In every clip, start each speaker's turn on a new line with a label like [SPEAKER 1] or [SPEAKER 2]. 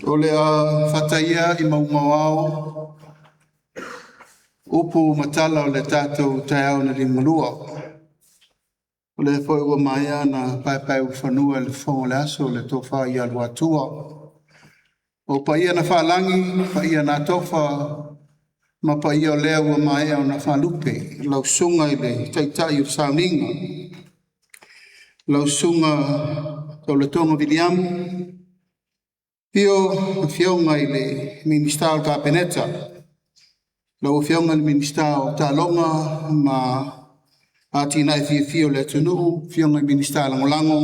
[SPEAKER 1] O le a fata ia i mauga o Ao upu ma tala o le tatou taeao na liugalua. O lea foi ua maea ona paepaeulufanua i le fofoga o le aso le tofa ia Luatua. O paia na faalagi o paia na tofa ma paia o lea ua maea ona faalupe. Lau Susuga i le Taitai o le Sauniga, lau Susuga Tauletoga Viliamu, afio Afioga i le Minisita o le Kapeneta, lau Afioga i le Minisita o Taaloga ma Atinae Fiafia o le atunuu, Afioga i Minisita Lagolago,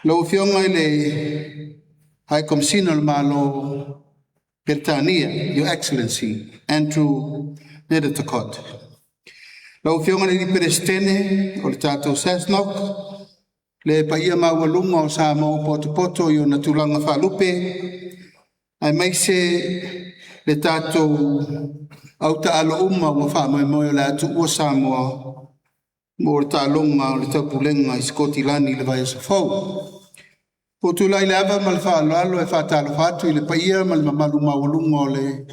[SPEAKER 1] lau Afioga i le High Komesina o le Malo o Peretania, Your Excellency Andrew Nedertacott. Lau Afioga i le Peresetene o le tatou SASNOC, le paia maualuga o Samoa ua potopoto i ona tulaga faalupe, aemaise le tatou autaalo uma ua faamoemoe o le a tuua Samoa mo le taaloga o le Taupulega i Sikotilani i le vaiaso fou. Ua ou tulai i le ava ma le faaaloalo e faatalofa atu i le paia ma le mamalu maualuga o le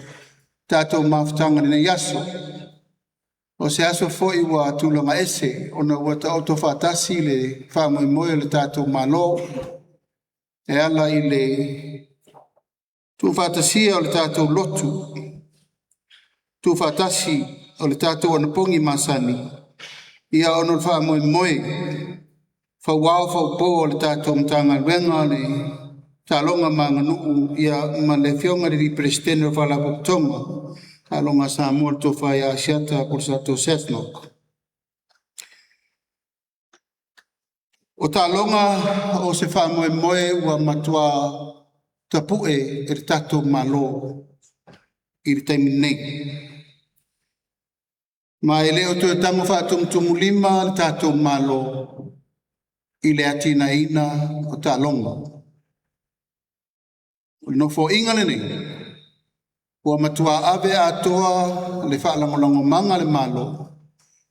[SPEAKER 1] tatou mafutaga i lenei aso. O se aso foi ua tulaga ese ona ua taoto faatasi le faamoemoe o le tatou Malo e ala i le tuufaatasia o le tatou lotu tuufaatasi o le tatou anapogi masani, ia ona o le faamoemoe fauao faupo o le tatou Matagaluega o le Taaloga ma Aganuu, ia ma le Afioga i le Peresetene o le Faalapotopotoga Taaloga a Samoa, le Tofa ia Asiata Polosato Sesnock. O taaloga o se faamoemoe ua matua tapue e le tatou Malo i le taimi lenei. Ma e le o toe tago faatumutumulima le tatou Malo i le atinaeina o taaloga. O le nofoaiga lenei ua matua ave atoa le faalagolagomaga a le Malo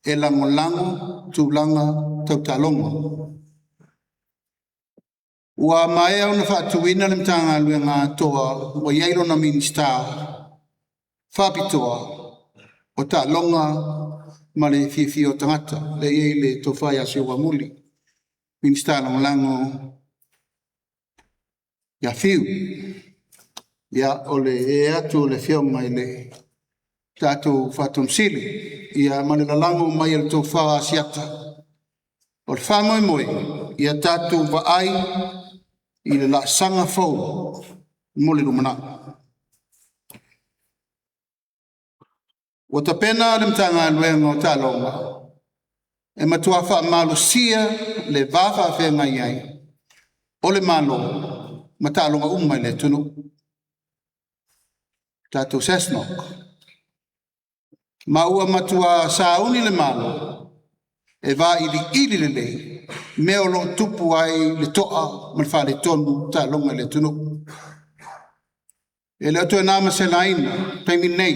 [SPEAKER 1] e lagolago tulaga tau taaloga. Ua maea ona faatuina le Matagaluega atoa ua i ai lona Minisita faapitoa o taaloga ma le fiafia o tagata, lea e i ai le tofa ia Seuamuli, Minisita Lagolago ia Fiu. Ia, o le ee atu o le Afioga i le tatou Fatonu Sili, ia ma le lalago mai o le tofa a Asiata. O le faamoemoe, ia tatou vaai i le laasaga fou mo le lumanai. Ua tapena le Matagaluega o Taaloga e matua faamalosia le va faafeagai ai o le Malo ma taaloga uma i le atunuu, tatou SASNOC. Ma ua matua sauni le Malo e vailiili lelei mea o lo o tupu ai le toa ma le faaletonu o taaloga i le atunuu. E le o toe na ma se laina taimi nei.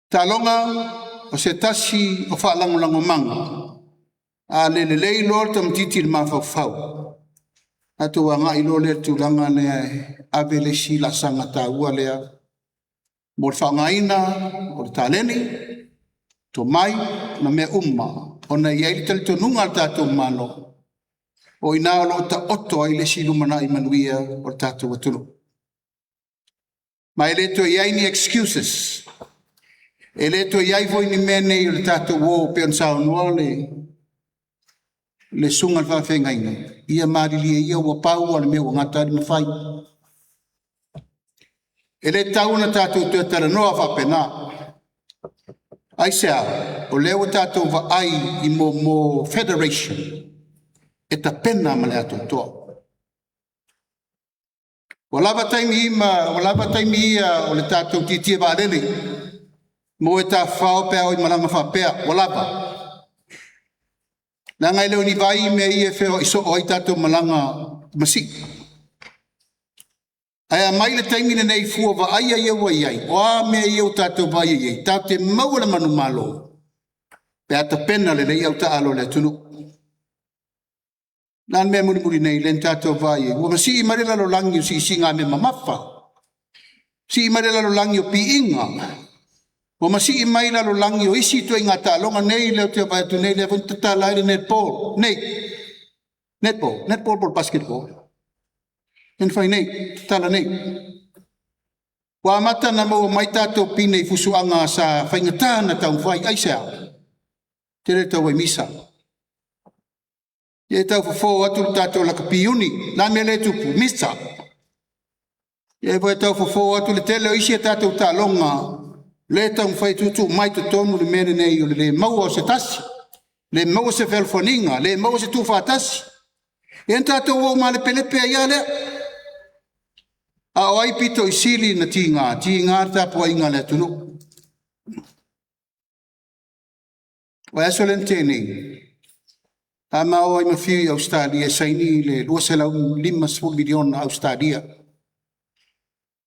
[SPEAKER 1] Taaloga o se tasi o faalagolagomaga a le lelei loa le tamaitiiti i le mafaufau, tatou agai loa lea i le tulaga lea e ave le isi laasaga taua lea mo le faaaogaina o le taleni, tomai ma mea uma, ona e i ai le talitonuga a le tatou Malo, o i ina o lo o taoto ai le isi lumanai manuia o le tatou atunuu. Ma e le toe i ai ni excuses, e le toe i ai foi ni mea nei o le tatou o pei ona saunoa le susuga i le faafeagaiga, ia malilie ia ua pau lava o le mea ua gata ai le mafai. E le tatau ona tatou toe talanoa faapena. Aisea? O lea ua tatou vaai i momo federation e tapena ma le atoatoa. Ua lava taimi ima, ua lava taimi ia o le tatou tietie vaalele mo e tafafao pe a o i malaga faapea, ua lava. Leaga e le o ni vai mea ia e feoai soo ai tatou malaga masii. Ae a mai le taimi lenei fua vaaia ia ua i ai, o a mea ia ua tatou vaai i ai, tatou te maua le manumalo pe a tapena lelei au taaalo a le atunuu. Le a le mea mulimuli nei lea na tatou vaai ai? Ua masii mai le lalolagi o siisiigamea mamafa, sii mai le lalolagi o piiga, ua masii mai lalolagi o isi ituaiga taaloga nei lea ou te vaai atu nei, lea foi na tatala ai le netball nei, netball, netball po o le basketball lea na fai nei, tatala nei. Ua amata ona maua mai tatou pine i fusuaga sa faigata ona taumafai. Aisea? Tele tau ai misa. Ia e tau fofo atu le tatou lakapi uni, le a le mea lea e tupu? Misa. Ia foi e tau fofo atu le tele o isi a tatou taaloga lea e taumafai e tuutuu mai totonu le mea lenei o le le maua o se tasi, le maua se fealofaniga, le maua se tuufaatasi. Ia na tatou o malepelepe ai lava lea. A o ai pito i sili na tiga? Tiga le tapuaiga a le atunuu. O le aso lea na tea nei, sa ma o ai ma fiu i Ausetalia e saini le $250 miliona Ausetalia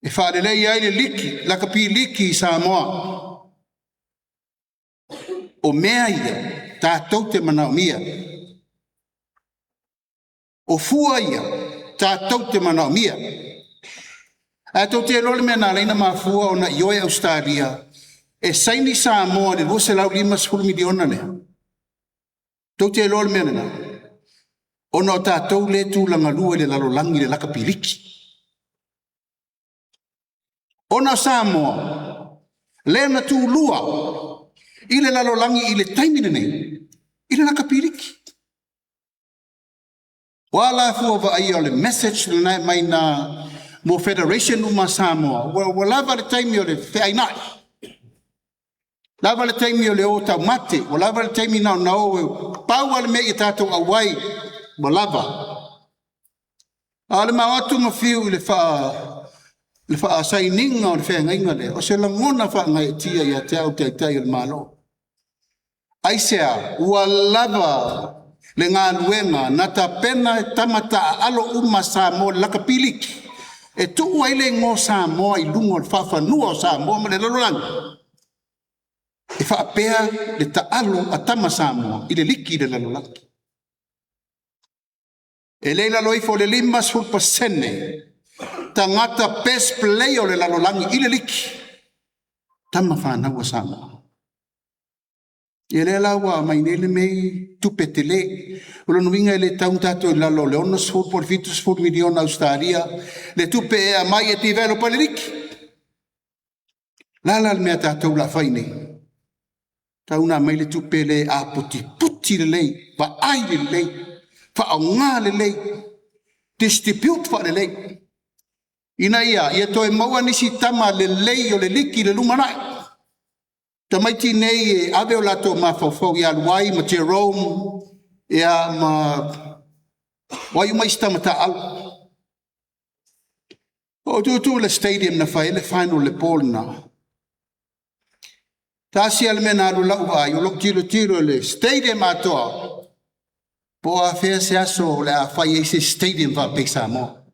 [SPEAKER 1] e faaleleia ai le liki, lakapi liki i Samoa. O mea ia tatou te manaomia. O fua ia tatou te manaomia. Ae tou te iloa le mea na ala ai ona mafua ona ioe Ausetalia e saini Samoa i le $250 miliona lea? Tou te iloa le mea lena? Ona o tatou lea e tulaga lua i le lalolagi i le lakapi liki. Ona o Samoa lea na tulua i le lalolagi i le taimi lenei i le lakapi liki. O a la fua vaaia o le message lena e aumai na mo federation uma a Samoa, ua lava le taimi o le feainai, lava le taimi o le o taumate, ua lava le taimi na ona o, pau lava le mea ia tatou auai, ua lava. A o le ma o atu ma fiu i le faasainiga o le feagaiga lea, o se lagona faagaeetia ia te au le Taitai o le Malo. Aisea? Ua lava le galuega na tapena e tama taaalo uma a Samoa i le lakapi liki e tuu ai le igoa o Samoa i luga o le faafanua o Samoa ma le lalolagi, e faapea le taalo a tama Samoa i le liki i le lalolagi. E le i lalo ifo o le 50% tagata best player o le lalolagi i le liki, tama fanau a Samoa. Ia lea la ua aumai nei le mei tupe tele. O lona uiga e le tatau ona tatou i lalo o le 60 po o le 70 miliona Ausetalia le tupe e aumai e develop ai le liki. O le a la le mea a tatou o le a fai nei? Tau ona aumai le tupe lea e aputiputi lelei, vaai lelei, faaaoga lelei, distribute faalelei, ina ia toe maua nisi tama lelei o le liki i le lumanai. Tamaiti nei e ave o latou mafaufau ia Luai ma Jerome, ia ma o ai uma isi tama taaalo. Ou tutu i le stadium na fai ai le final i le po lena. Tasi lava le mea na alu ai lau vaai, o lou tilotilo i le stadium atoa, po o afea se aso o le a fai ai se stadium faapea i Samoa.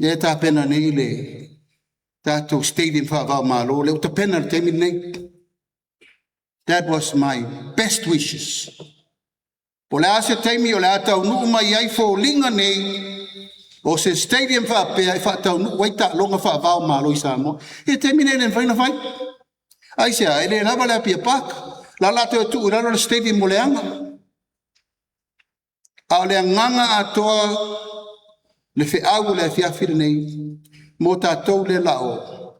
[SPEAKER 1] Lea e tapena nei le tatou stadium faava o Malo, lea ua tapena i le taimi lenei. That was my best wishes. Po o le a se taimi o le a taunuu mai ai foliga nei o se stadium faapea e faataunuu ai taaloga faava o Malo i Samoa. I le taimi nei e le mafai ona fai. Aisea? E le lava le Apia Park, la o le a toe tuu i lalo le stadium ua leaga. A o le agaga atoa le feau o le afiafi lenei mo tatou lea la o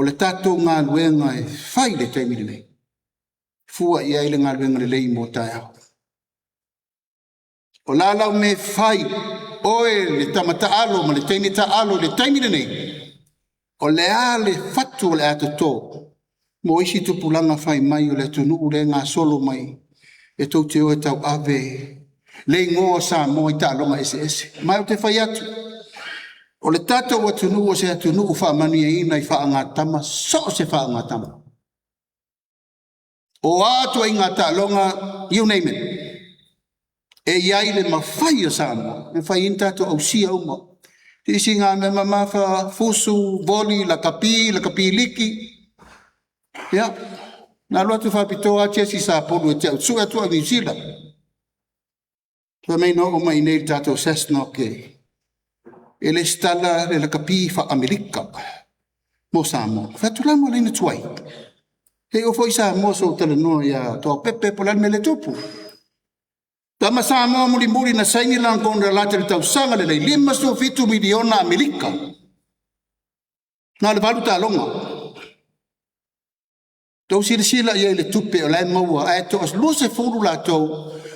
[SPEAKER 1] le tatou galuega e fai i le taimi lenei, fua i ai le galuega lelei mo taeao. O la lau mea e fai, oe le tama taalo ma le teine taalo i le taimi lenei, o le a le fatu o le a toto mo isi tupulaga fai mai o le atunuu lea e gasolo mai e tou te o e tauave le igoa o Samoa i taaloga eseese. Ma ou te fai atu, o le tatou atunuu o se atunuu faamanuiaina i faagatama, so o se faagatama. O a ituaiga taaloga, you name it, e i ai le mafai o Samoa e mafai ai ona tatou ausia uma. Siisiigamea mamafa, fusu, voli, lakapi, lakapi liki. Ia, na alu atu faapitoa lava Jesi Sapolu e te au, sue atu au i Niu Sila. Fai mai na oo mai i inei i le tatou SASNOC e resitala le lakapi faa-Amerika mo Samoa. Ou fai atu, o le a le mea ua ala ai ona tuai? Se i ou foi i Samoa se i ou talanoa ia Toaopepe po o le a le mea lea e tupu. Tama Samoa mulimuli na saini lana konekarate i le tausaga lenei, $57 miliona Amerika, na o le 8 taaloga. Tou silasila i ai i le tupe o la e maua ae toa-20 latou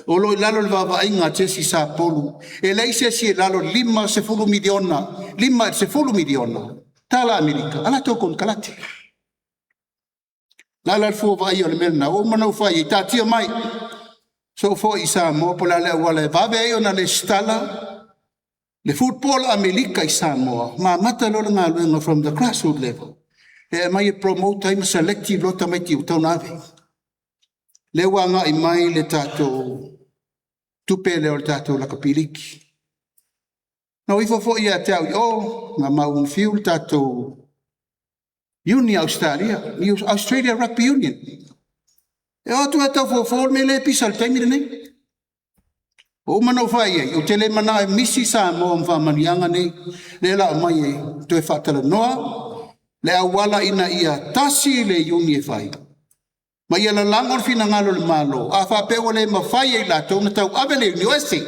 [SPEAKER 1] o lo o i lalo o le vaavaaiga a Jesi Sapolu. E leai se isi e i lalo o le $50 miliona, $5 i le $10 miliona tala Amerika a latou konekarate. O le a la le fua vaaia o le mea lena? Ua uma ona ou fai i ai, taatia mai se i ou foi i Samoa po o le a le auala e vave ai ona resitala le football a Amerika i Samoa ma amata loa le galuega from the grassroot level e aumai e promote ai ma select loa tamaiti ua tatau ona ave. Lea ua agai mai le tatou tupe lea o le tatou lakapi liki. Na ou ifo foi ia te au i o na maua na fiu le tatou Iuni a Ausetalia, Australia Rugby Union, e o atu ae tau fofo le mea lea e pisa i le taimi lenei. Ua uma ona ou fai i ai, ou te le manao e misi Samoa ma faamanuiaga nei lea o le a aumai e toe faatalanoa le auala ina ia tasi le iuni e fai ma ia lalago le finagalo o le Malo. A faapea ua le mafai e i latou ona tauave le iuni, o ese.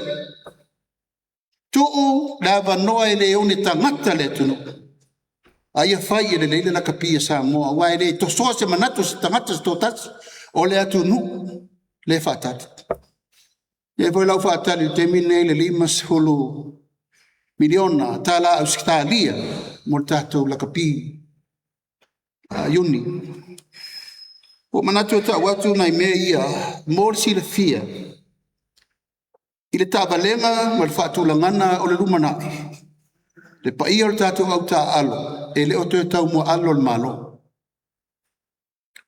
[SPEAKER 1] Tuu le avanoa e le oge tagata le atunuu a ia fai ia lelei le lakapi a Samoa aua e le tosoa se manatu o se tagata se toatasi, o le atunuu lea e faatali. O lea foi la ua faatali i le taimi lenei le $50 miliona tala Ausetalia mo le tatou lakapi Iuni. Ua ou manatu e tau atu nai mea ia mo le silafia i le taavalega ma le faatulagaga o le lumanai, le paia o le tatou au taaalo e le o toe taumuaalo le Malo.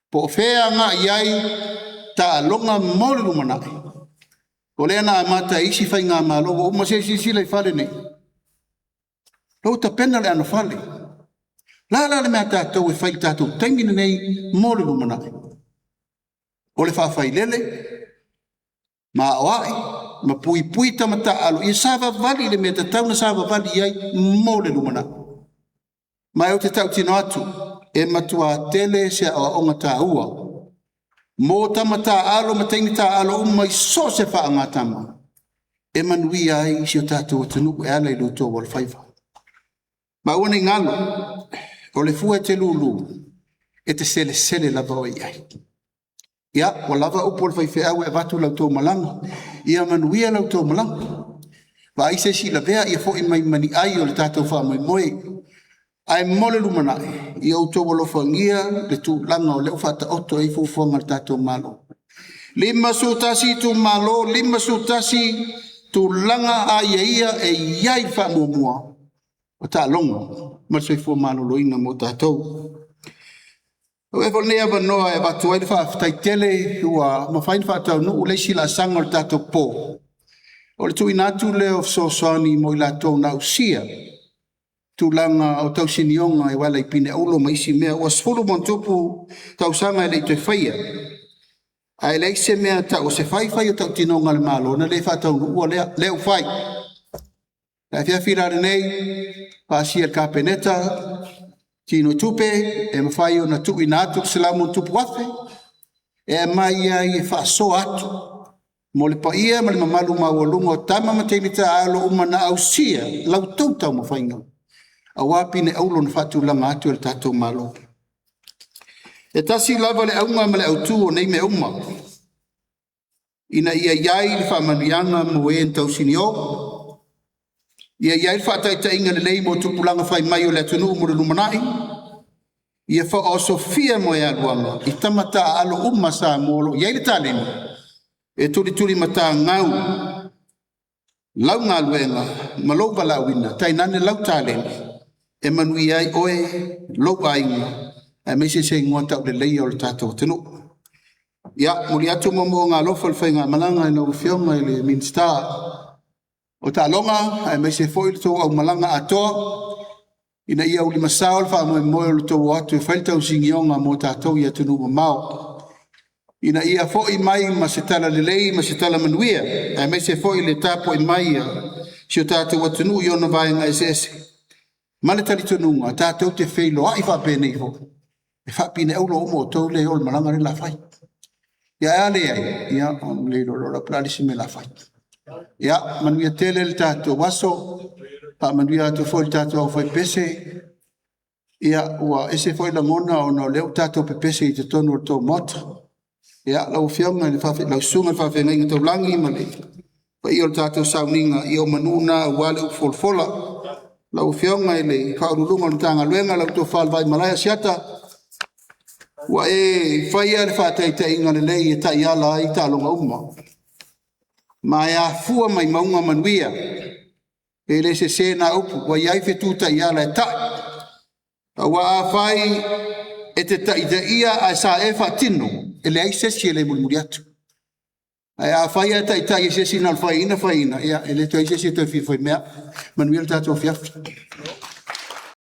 [SPEAKER 1] Po o fea e agai i ai taaloga mo le lumanai, o lea na amata e isi faigamalo ua uma. Se i silasila i fale nei, o lea ua tapena le anofale. O le a la le mea a tatou e fai i le tatou taimi lenei mo le lumanai? O le faafailele ma aoai ma puipui tama taaalo ia savavali i le mea e tatau ona savavali i ai mo le lumanai. Ma ou te tautino atu, e matua tele se aoaoga taua mo tama taaalo ma teine taaalo uma i so o se faagatama e manuia ai si o tatou atunuu e ala i lo outou alofaiva. Ma aua ne i galo, o le fua e te lulu, e te selesele lava oe i ai. Ia, ua lava upu a le faifeau e avatu la outou malaga, ia manuia la outou malaga, vaai se isi lavea ia foi mai ma ni ai o le tatou faamoemoe. Ae mo le lumanai, ia outou alofagia le tulaga o lea ua faataoto ai fuafuaga a le tatou Malo. 51 itumalo, 51 tulaga aiaia e i ai le faamuamua o taaloga ma le soifua maloloina mo tatou. Avea foi lenei avanoa e avatu ai le faafetai tele ua mafai ona faataunuu le isi laasaga o le tatou po, o le tuuina atu lea o fesoasoani mo i latou na ausia tulaga o tausinioga e ala i pine auro ma isi mea. Ua 10+ tausaga e le i toe faia, ae leai se mea e tau o se faifai o tautinoga a le Malo na le faataunuua lea, lea ua fai. O le afiafi la lenei, pasia e le Kapeneta tinoitupe e mafai ona tuuina atu le $100+ afe e aumai ai e faasoa atu mo le paia ma le mamalu maualuga o tama ma teine taaalo uma na ausia la outou taumafaiga aua pine auro na faatulaga atu e le tatou Malo. E tasi lava le auga ma le autu o nei mea uma, ina ia i ai le faamanuiaga mo e na tausinio, ia i ai le faataitaiga lelei mo tupulaga fai mai o le atunuu mo le lumanai, ia faaosofia moegaluaga i tama taaalo uma a Samoa o lo o i ai le taleni e tulitulimatagau lau galuega ma lou valaauina tainane lau taleni e manuia ai oe, lou aiga aemaise se igoa tauleleia o le tatou atunuu. Ia, momoli atu moomooga alofa o le faigamalaga i lau Afioga i le Minisita o Taaloga aemaise foi le tou aumalaga atoa ina ia ulimasao le faamoemoe o le tou o atu e fai le tausinioga mo tatou i atunuu mamao. Ina ia foi mai ma se tala lelei ma se tala manuia, aemaise foi le tapuai mai a si o tatou atunuu i ona vaega eseese, ma le talitonuga tatou te feiloai faapenei foi, e faapineaulo uma outou lea e o i le malaga lea o le a fai. Ia ae a leai, ia ua le iloa loa la po o le a le isi mea o le a fai. Ia manuia tele le tatou aso, faamanuia atu foi i le tatou aufaipese, ia ua ese foi lagona ona o lea ua tatou pepese i totonu o le tou Maota. Ia lau Afioga i le lau Susuga i le Faafeagaiga Taulagi ma le paia o le tatou sauniga, ia o manu na aua le upu folafola. Lau Afioga i le Faauluuluga o le Matagaluega lau Tofa i le Vaimalae Asiata, ua e faia le faataitaiga lelei e taiala ai taaloga uma, ma e afua mai mauga manuia, e le sese na upu, ua i ai fetu taiala e ta'i, aua afai e te taitaia ae sa e faatino, e leai se isi e le mulimuli atu. Ae afai ae taitai e se isi na o le faiaina faiaina, ia e le toe i ai se isi e toe fia faimea. Manuia le tatou afiafi.